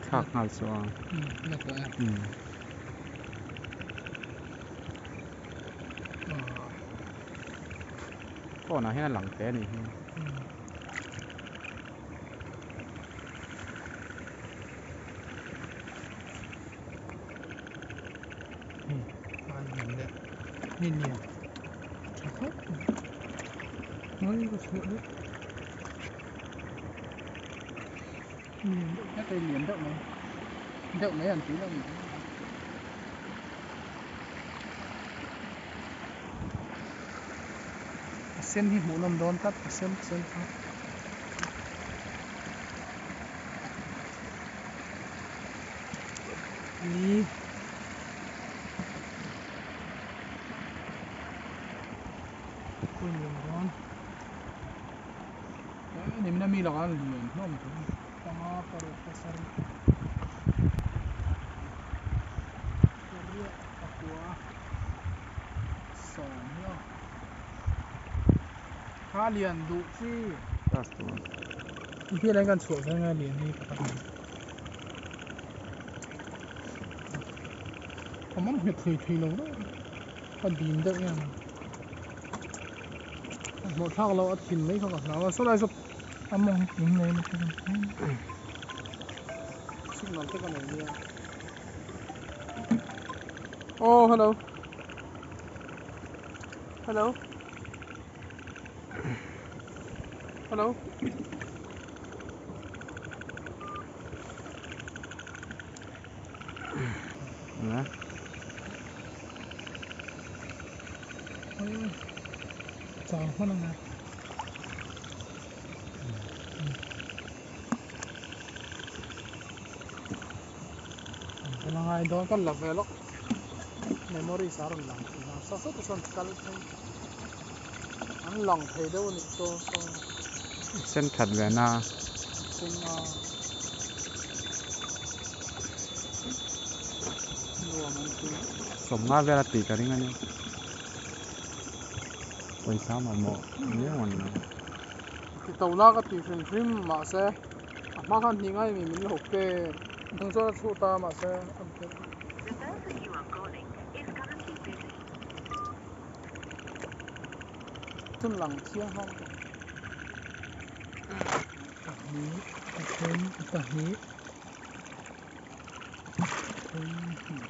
Thlak nghal chu a. Phone ah hian a lang teh a nih hi. Lian deuh hlek a lian deuh mai deuh mai an tih loh mai a sen hi hmuh nawm dawn tlat a sen sen kha. Nimina mi lakah an lian hlawm tho a ni panga paruk pasarih pariat pakua sawm hi aw kha lian duh chi i hian kan chhuah veng a lian hi pakhat a ni a man nghet thei thei lo deuh a dim deuh em. Hmuh thlak loh a thin mai kha ka hlau a sawlai saw a mawng hi tling mai a signal te ka nei nia aw hello hello hello Chang hman anga ka ngai dawn kan la ve lawk memory sa rawn lang thin a saw sawtah sawn kal phei an lang thei deuh a nih saw saw sen that ve na sen a nuam an ti sawmnga vel a tih ka ring a ni. Pawisa mamawh viau an ni. Ti to la ka ti hrim hrim mahse a hma khan hnih ngai mi min lo pek chung chuan a chhuh ta mahse a belh. Chun lang chiang hlawm tawh. Pahnih pathum pahnih pathum hnih.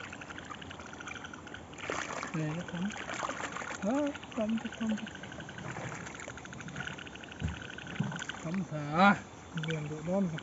Tam tha lian duh dawn ve.